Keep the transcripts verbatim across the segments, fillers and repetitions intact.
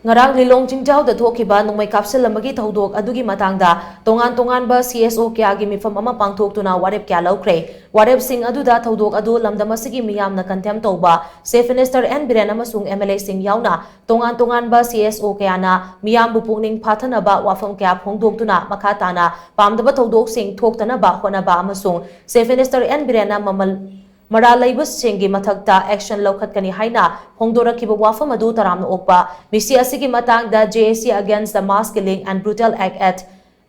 ꯉꯔꯥꯡ ꯂꯤꯂꯣꯡ ꯆꯤꯡꯖꯥꯎꯗ ꯊꯣꯛꯈꯤꯕ ꯅꯣꯡꯃꯩ ꯀꯥꯞꯁꯤꯜꯂꯝꯕꯒꯤ ꯊꯧꯗꯣꯛ ꯑꯗꯨꯒꯤ ꯃꯇꯥꯡꯗ ꯇꯣꯉꯥꯟ ꯇꯣꯉꯥꯟꯕ C S O ꯀꯌꯥꯒꯤ ꯃꯤꯐꯝ ꯑꯃ ꯄꯥꯡꯊꯣꯛꯇꯨꯅ ꯋꯥꯔꯦꯞ ꯀꯌꯥ ꯂꯧꯈ꯭ꯔꯦ꯫ ꯋꯥꯔꯦꯞꯁꯤꯡ ꯑꯗꯨꯗ ꯊꯧꯗꯣꯛ ꯑꯗꯨ ꯂꯝꯗꯝ ꯑꯁꯤꯒꯤ ꯃꯤꯌꯥꯝꯅ condemn ꯇꯧꯕ Chief Minister N ꯕꯤꯔꯦꯟ ꯑꯃꯁꯨꯡ M L A ꯁꯤꯡ ꯌꯥꯎꯅ ꯇꯣꯉꯥꯟ ꯇꯣꯉꯥꯟꯕ C S O ꯀꯌꯥꯅ ꯃꯤꯌꯥꯝꯕꯨ ꯄꯨꯛꯅꯤꯡ ꯐꯥꯊꯅꯕ ꯋꯥꯐꯝ ꯀꯌꯥ ꯐꯣꯡꯗꯣꯛꯇꯨꯅ ꯃꯈꯥ ꯇꯥꯅ ꯄꯥꯝꯗꯕ ꯊꯧꯗꯣꯛꯁꯤꯡ ꯊꯣꯛꯇꯅꯕ ꯍꯣꯠꯅꯕ ꯑꯃꯁꯨꯡ Chief Minister N ꯕꯤꯔꯦꯟꯅ ꯃꯃꯜ ꯃꯔꯥꯜ ꯂꯩꯕꯁꯤꯡꯒꯤ ꯃꯊꯛꯇ action ꯂꯧꯈꯠꯀꯅꯤ ꯍꯥꯏꯅ ꯐꯣꯡꯗꯣꯔꯛꯈꯤꯕ ꯋꯥꯐꯝ ꯑꯗꯨ ꯇꯔꯥꯝꯅ ꯑꯣꯛꯄ ꯃꯤꯁꯤ ꯑꯁꯤꯒꯤ ꯃꯇꯥꯡꯗ J A C Against the Mass Killing and Brutal Act at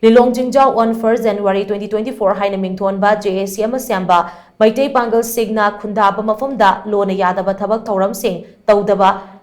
ꯂꯤꯂꯣꯡ ꯆꯤꯡꯖꯥꯎ on first January twenty twenty-four ꯍꯥꯏꯅ ꯃꯤꯡꯊꯣꯟꯕ J A C ꯑꯃ ꯁꯦꯝꯕ ꯃꯩꯇꯩ ꯄꯥꯡꯒꯜꯁꯤꯡꯅ ꯈꯨꯟꯗꯥꯕ ꯃꯐꯝꯗ ꯂꯣꯟꯅ ꯌꯥꯗꯕ ꯊꯕꯛ ꯊꯧꯔꯝꯁꯤꯡ ꯇꯧꯗꯕ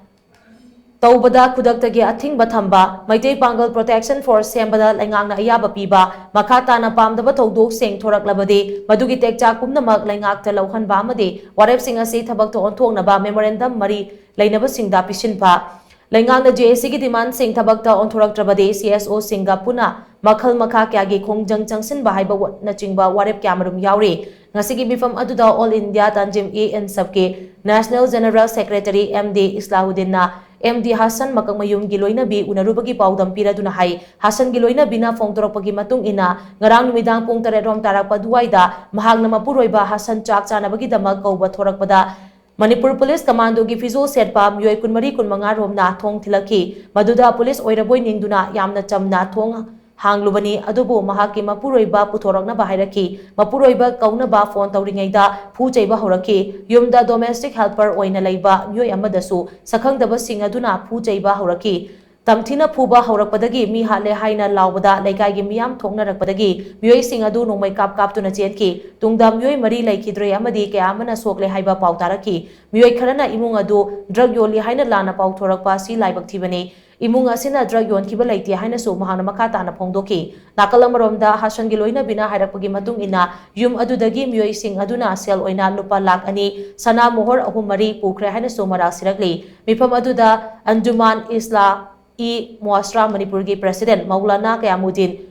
ꯇꯧꯕꯗ ꯈꯨꯗꯛꯇꯒꯤ ꯑꯊꯤꯡꯕ ꯊꯝꯕ, ꯃꯩꯇꯩ ꯄꯥꯡꯒꯜ Protection Force ꯁꯦꯝꯕꯗ ꯂꯩꯉꯥꯛꯅ ꯑꯌꯥꯕ ꯄꯤꯕ, ꯃꯈꯥ ꯇꯥꯅ ꯄꯥꯝꯗꯕ ꯊꯧꯗꯣꯛꯁꯤꯡ ꯊꯣꯔꯛꯂꯕꯗꯤ ꯃꯗꯨꯒꯤ ꯇꯦꯛꯆꯥꯛ ꯄꯨꯝꯅꯃꯛ ꯂꯩꯉꯥꯛꯇ ꯂꯧꯍꯟꯕ ꯑꯃꯗꯤ ꯋꯥꯔꯦꯞꯁꯤꯡ ꯑꯁꯤ ꯊꯕꯛꯇ ꯑꯣꯟꯊꯣꯛꯅꯕ memorandum ꯃꯔꯤ ꯂꯩꯅꯕꯁꯤꯡꯗ ꯄꯤꯁꯤꯟꯕ꯫ ꯂꯩꯉꯥꯛꯅ J A Cꯒꯤ demandꯁꯤꯡ ꯊꯕꯛꯇ ꯑꯣꯟꯊꯣꯔꯛꯇ꯭ꯔꯕꯗꯤ C S Oꯁꯤꯡꯒ ꯄꯨꯟꯅ ꯃꯈꯜ ꯃꯈꯥ ꯀꯌꯥꯒꯤ ꯈꯣꯡꯖꯪ ꯆꯪꯁꯤꯟꯕ ꯍꯥꯏꯕꯅꯆꯤꯡꯕ ꯋꯥꯔꯦꯞ ꯀꯌꯥꯃꯔꯨꯝ ꯌꯥꯎꯔꯤ꯫ ꯉꯁꯤꯒꯤ ꯃꯤꯐꯝ ꯑꯗꯨꯗ All India Tanzim-e-Insafꯀꯤ National General Secretary M D ꯏꯁꯂꯥꯍꯨꯗꯤꯟꯅ M D Hasan ꯃꯀꯛꯃꯌꯨꯝꯒꯤ ꯂꯣꯏꯅꯕꯤ ꯎꯅꯔꯨꯕꯒꯤ ꯄꯥꯎꯗꯝ ꯄꯤꯔꯗꯨꯅ ꯍꯥꯏ, ꯍꯥꯁꯟꯒꯤ ꯂꯣꯏꯅꯕꯤꯅ ꯐꯣꯡꯗꯣꯔꯛꯄꯒꯤ ꯃꯇꯨꯡ ꯏꯟꯅ ꯉꯔꯥꯡ ꯅꯨꯃꯤꯗꯥꯡ ꯄꯨꯡ ꯇꯔꯦꯠ ꯔꯣꯝ ꯇꯥꯔꯛꯄ ꯑꯗꯨꯋꯥꯏꯗ ꯃꯍꯥꯛꯅ ꯃꯄꯨꯔꯣꯏꯕ ꯍꯥꯁꯟ ꯆꯥꯛ ꯆꯥꯅꯕꯒꯤꯗꯃꯛ ꯀꯧꯕ ꯊꯣꯔꯛꯄꯗ ꯃꯅꯤꯄꯨꯔ ꯄꯨꯂꯤꯁ ꯀꯃꯥꯟꯗꯣꯒꯤ ꯐꯤꯖꯣꯜ ꯁꯦꯠꯄ ꯃꯤꯑꯣꯏ ꯀꯨꯟꯃꯔꯤ ꯀꯨꯟꯃꯉꯥ ꯔꯣꯝꯅ ꯊꯣꯡ ꯊꯤꯜꯂꯛꯈꯤ꯫ ꯃꯗꯨꯗ ꯄꯨꯂꯤꯁ ꯑꯣꯏꯔꯕꯣꯏ ꯅꯤꯡꯗꯨꯅ ꯌꯥꯝꯅ ꯆꯝꯅ ꯊꯣꯡ ꯍꯥꯡꯂꯨꯕꯅꯤ, ꯑꯗꯨꯕꯨ ꯃꯍꯥꯛꯀꯤ ꯃꯄꯨꯔꯣꯏꯕ ꯄꯨꯊꯣꯔꯛꯅꯕ ꯍꯥꯏꯔꯛꯈꯤ꯫ ꯃꯄꯨꯔꯣꯏꯕ ꯀꯧꯅꯕ ꯐꯣꯟ ꯇꯧꯔꯤꯉꯩꯗ ꯐꯨ ꯆꯩꯕ ꯍꯧꯔꯛꯈꯤ꯫ ꯌꯨꯝꯗ domestic helper ꯑꯣꯏꯅ ꯂꯩꯕ ꯃꯤꯑꯣꯏ ꯑꯃꯗꯁꯨ ꯁꯛꯈꯪꯗꯕꯁꯤꯡ ꯑꯗꯨꯅ ꯐꯨ ꯆꯩꯕ ꯍꯧꯔꯛꯈꯤ꯫ ꯇꯝꯊꯤꯅ ꯐꯨꯕ ꯍꯧꯔꯛꯄꯗꯒꯤ ꯃꯤ ꯍꯥꯠꯂꯦ ꯍꯥꯏꯅ ꯂꯥꯎꯕꯗ ꯂꯩꯀꯥꯏꯒꯤ ꯃꯤꯌꯥꯝ ꯊꯣꯛꯅꯔꯛꯄꯗꯒꯤ ꯃꯤꯑꯣꯏꯁꯤꯡ ꯑꯗꯨ ꯅꯣꯡꯃꯩ ꯀꯥꯞ ꯀꯥꯞꯇꯨꯅ ꯆꯦꯟꯈꯤ꯫ ꯇꯨꯡꯗ ꯃꯤꯑꯣꯏ ꯃꯔꯤ ꯂꯩꯈꯤꯗ꯭ꯔꯦ ꯑꯃꯗꯤ ꯀꯌꯥ ꯑꯃꯅ ꯁꯣꯛꯂꯦ ꯍꯥꯏꯕ ꯄꯥꯎ ꯇꯥꯔꯛꯈꯤ꯫ ꯃꯤꯑꯣꯏ ꯈꯔꯅ ꯏꯃꯨꯡ ꯑꯗꯨ drug ꯌꯣꯜꯂꯤ ꯍꯥꯏꯅ ꯂꯥꯟꯅ ꯄꯥꯎ ꯊꯣꯔꯛꯄ ꯑꯁꯤ ꯂꯥꯏꯕꯛ ꯊꯤꯕꯅꯤ꯫ ꯏꯃꯨꯡ ꯑꯁꯤꯅ drug ꯌꯣꯟꯈꯤꯕ ꯂꯩꯇꯦ ꯍꯥꯏꯅꯁꯨ ꯃꯍꯥꯛꯅ ꯃꯈꯥ ꯇꯥꯅ ꯐꯣꯡꯗꯣꯛꯈꯤ꯫ ꯅꯥꯀꯜ ꯑꯃꯔꯣꯝꯗ, ꯍꯥꯁꯟꯒꯤ ꯂꯣꯏꯅꯕꯤꯅ ꯍꯥꯏꯔꯛꯄꯒꯤ ꯃꯇꯨꯡ ꯏꯟꯅ, ꯌꯨꯝ ꯑꯗꯨꯗꯒꯤ ꯃꯤꯑꯣꯏꯁꯤꯡ ꯑꯗꯨꯅ ꯁꯦꯜ ꯑꯣꯏꯅ ꯂꯨꯄꯥ ꯂꯥꯈ ꯑꯅꯤ, ꯁꯅꯥ ꯃꯣꯍꯣꯔ ꯑꯍꯨꯝ ꯃꯔꯤ ꯄꯨꯈ꯭ꯔꯦ ꯍꯥꯏꯅꯁꯨ ꯃꯔꯥꯜ ꯁꯤꯔꯛꯂꯤ꯫ ꯃꯤꯐꯝ ꯑꯗꯨꯗ ꯑꯟꯖꯨꯃꯥꯟ ꯏꯁꯂꯥ ꯏ ꯃꯨꯑꯥꯁꯔꯥ ꯃꯅꯤꯄꯨꯔꯒꯤ president Maulana ꯀꯌꯥꯃꯨꯗꯤꯟ,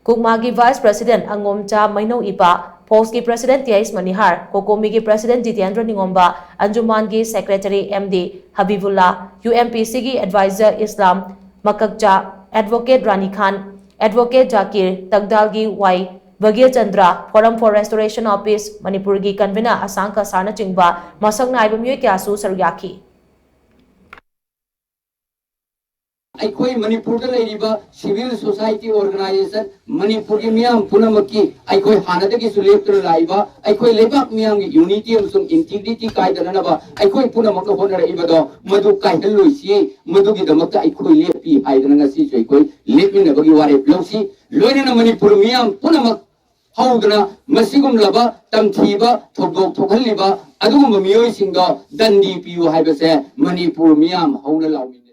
ꯀꯨꯛꯃꯥꯒꯤ vice president Angomcha Meinou ꯏꯄꯥ, ꯐꯣꯛꯁꯀꯤ ꯄ꯭ꯔꯦꯁꯤꯗꯦꯟꯠ ꯇꯤ ꯑꯩꯆ ꯃꯅꯤꯍꯥꯔ, ꯀꯣꯀꯣꯃꯤꯒꯤ ꯄ꯭ꯔꯦꯁꯤꯗꯦꯟꯠ ꯖꯤꯇꯦꯟꯗ꯭ꯔ ꯅꯤꯉꯣꯝꯕ, ꯑꯟꯖꯨꯃꯥꯟꯒꯤ secretary M D Habibulla, U M P ꯁꯤꯒꯤ adviser Islam Makakcha, advocate Rani Khan, advocate Zakir, ꯇꯛꯗꯥꯜꯒꯤ Y Bhagyachandra, Forum for Restoration of Peace ꯃꯅꯤꯄꯨꯔꯒꯤ ꯀꯟꯚꯤꯅꯔ ꯑꯁꯥꯡꯀ ꯁꯥꯔꯅꯆꯤꯡꯕ ꯃꯁꯛ ꯅꯥꯏꯕ ꯃꯤꯑꯣꯏ ꯀꯌꯥꯁꯨ ꯁꯔꯨꯛ ꯌꯥꯈꯤ꯫ ꯑꯩꯈꯣꯏ ꯃꯅꯤꯄꯨꯔꯗ ꯂꯩꯔꯤꯕ civil society organization, ꯃꯅꯤꯄꯨꯔꯒꯤ ꯃꯤꯌꯥꯝ ꯄꯨꯝꯅꯃꯛꯀꯤ, ꯑꯩꯈꯣꯏ ꯍꯥꯟꯅꯗꯒꯤꯁꯨ ꯂꯦꯞꯇꯨꯅ ꯂꯥꯛꯏꯕ ꯑꯩꯈꯣꯏ ꯂꯩꯕꯥꯛ ꯃꯤꯌꯥꯝꯒꯤ unity ꯑꯃꯁꯨꯡ integrity ꯀꯥꯏꯗꯅꯅꯕ ꯑꯩꯈꯣꯏ ꯄꯨꯝꯅꯃꯛꯅ ꯍꯣꯠꯅꯔꯛꯏꯕꯗꯣ ꯃꯗꯨ ꯀꯥꯏꯍꯜꯂꯣꯏꯁꯤ꯫ ꯃꯗꯨꯒꯤꯗꯃꯛꯇ ꯑꯩꯈꯣꯏ ꯂꯦꯞꯄꯤ ꯍꯥꯏꯗꯅ ꯉꯁꯤꯁꯨ ꯑꯩꯈꯣꯏ ꯂꯦꯞꯃꯤꯟꯅꯕꯒꯤ ꯋꯥꯔꯦꯞ ꯂꯧꯁꯤ꯫ ꯂꯣꯏꯅꯅ ꯃꯅꯤꯄꯨꯔ ꯃꯤꯌꯥꯝ ꯄꯨꯝꯅꯃꯛ ꯍꯧꯗꯅ ꯃꯁꯤꯒꯨꯝꯂꯕ ꯇꯝꯊꯤꯕ ꯊꯧꯗꯣꯛ ꯊꯣꯛꯍꯜꯂꯤꯕ ꯑꯗꯨꯒꯨꯝꯕ ꯃꯤꯑꯣꯏꯁꯤꯡꯗꯣ ꯗꯟꯗꯤ ꯄꯤꯌꯨ ꯍꯥꯏꯕꯁꯦ ꯃꯅꯤꯄꯨꯔ ꯃꯤꯌꯥꯝ ꯍꯧꯅ ꯂꯥꯎꯃꯤꯟꯅꯩ꯫